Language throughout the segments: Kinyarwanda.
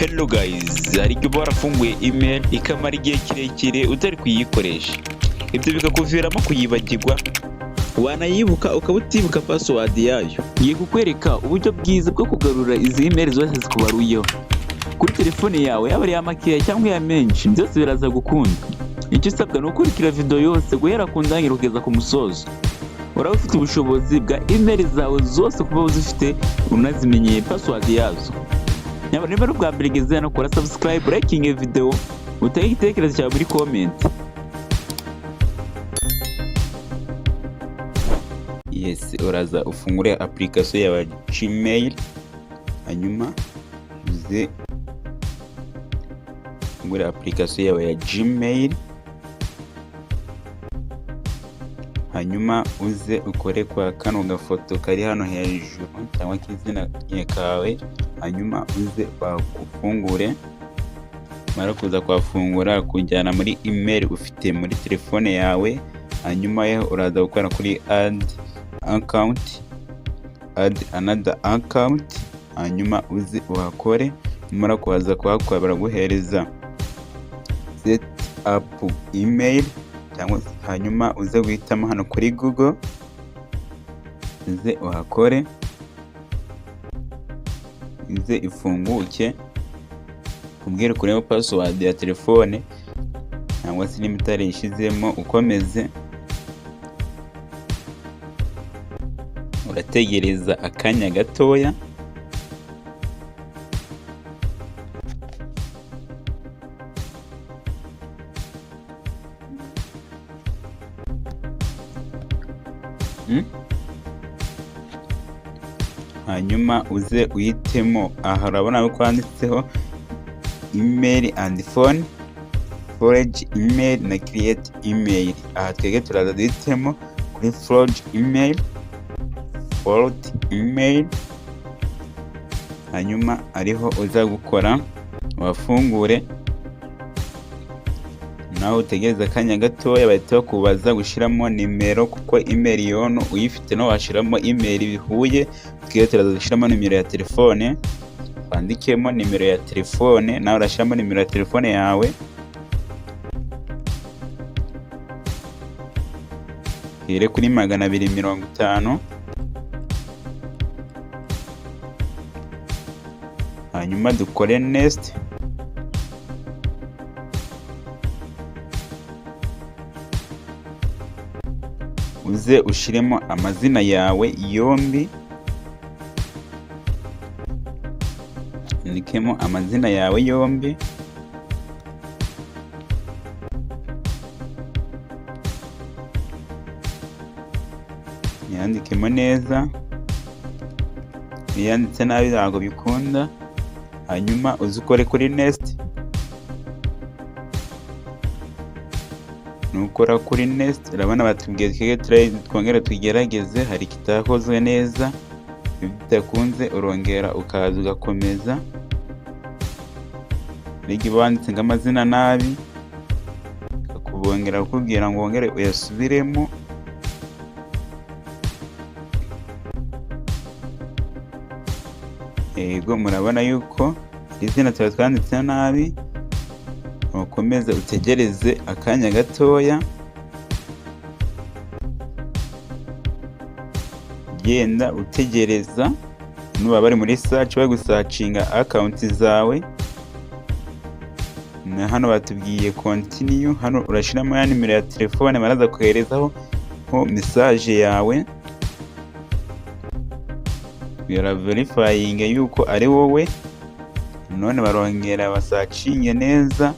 Hello guys, hari igihe uba warafunguye email ikamara igihe kirekire utari kuyikoresha, ibyo bikakuviramo kuyibagirwa, wanayibuka ukaba utibuka password yayo. Ngiye kukwereka uburyo bwiza bwo kugarura izi email zose zikubaruyeho kuri telefone yawe, yaba ari iya makeya cyangwa iya menshi, byose biraza gukunda. Icyo usabwa ni ukurikira video yose guhera ku ntangiriro kugeza ku musozo. Uraba ufite ubushobozi bwa email zawe zose kuba uzifite, unazimenyeye password yazo. Niba ari ubwa mbere ugeze hano, kora subscribe, liking video, utange igitekerezo cyawe muri comment. Yes, uraza ufungure application yawe Gmail, hanyuma uze ufungure application yawe ya Gmail, hanyuma uze ukore kwa kano gafoto kari hano hejuru cyangwa k'izina kawe, hanyuma uze bakufungure. Mara kuza kuhafungura, kujyana muri email ufite muri telefone yawe, hanyuma yo uraza gukora kuri add account, add another account, hanyuma uze uhakore. Numara kuhaza kuhakora, baraguhereza set up email cyangwa, hanyuma uze guhitamo hano kuri Google, uze uhakore, ize ifunguke, ubwire kureba password ya telefone cyangwa se niba utarayishyizemo ukomeze. Urategereza akanya gatoya. Hanyuma uze uhitemo aha, urabona ko handitseho email and phone, forge email na create email. Aha twebwe turaza duhitemo kuri forge email, forge email, hanyuma ariho uza gukora, wafungure nawe utegereze akanya gatoya. Bahita bakubaza gushyiramo nimero, kuko email yono uyifite no washyiramo email bihuye. Twebwe turaza gushyiramo nimero ya telefone, wandikemo nimero ya telefone, nawe urashyiramo nimero ya telefone yawe. Here kuri 250, hanyuma dukore next. Uze ushyiremo amazina yawe yombi, andikemo amazina yawe yombi, yandikemo neza. Iyo yanditse nabi ntabwo bikunda. Hanyuma uze ukore kuri next. Nukora kuri next, urabona batubwiye twebwe twongere tugerageze, hari ikitakozwe neza. Iyo bidakunze urongera ukaza ugakomeza. Igihe wanditse nk'amazina nabi, bakubongera kukubwira ngo wongere uyasubiremo. Yego, murabona yuko izina tuba twanditse nabi. Ukomeze utegereze akanya gatoya, genda utegereza. Nuba bari muri search, bari gusearchinga account zawe. Na hano batubwiye continue. Hano urashyiramo ya nimero ya telefone, baraza koherezaho message yawe, baraverifyinga yuko ari wowe. None barongera basearchinge neza,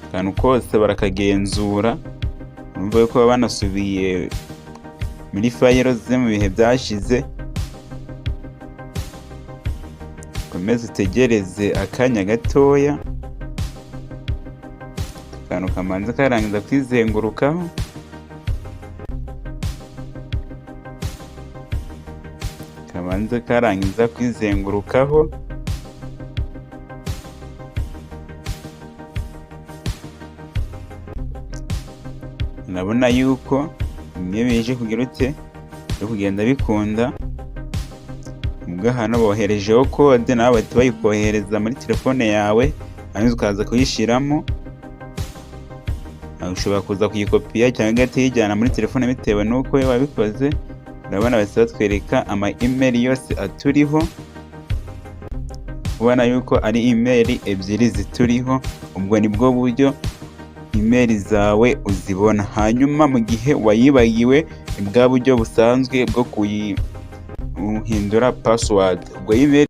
akantu kose barakagenzura. Urumva yuko baba banasubiye muri file ze mu bihe byashize. Ukomeze utegereze akanya gatoya, akantu kamanza karangiza kwizengurukaho. Kabanza karangiza kwizengurukaho, urabona yuko bimwe bije kugira ute, biri kugenda bikunda. Ubwo Ubwo hano boherejeho code, nawe bahita bayikohereza muri telefone yawe, hanyuma ukaza kuyishyiramo. Ushobora kuza kuyikopiya cyangwa ugahita uyijyana muri telefone bitewe n'uko wabikoze. Urabona bahise batwereka ama email yose aturiho, ubona yuko ari email ebyiri zituriho. Ubwo nibwo buryo email zawe uzibona. Hanyuma mu gihe wayibagiwe, ni bwa buryo busanzwe bwo kuyihindura password. Ubwo email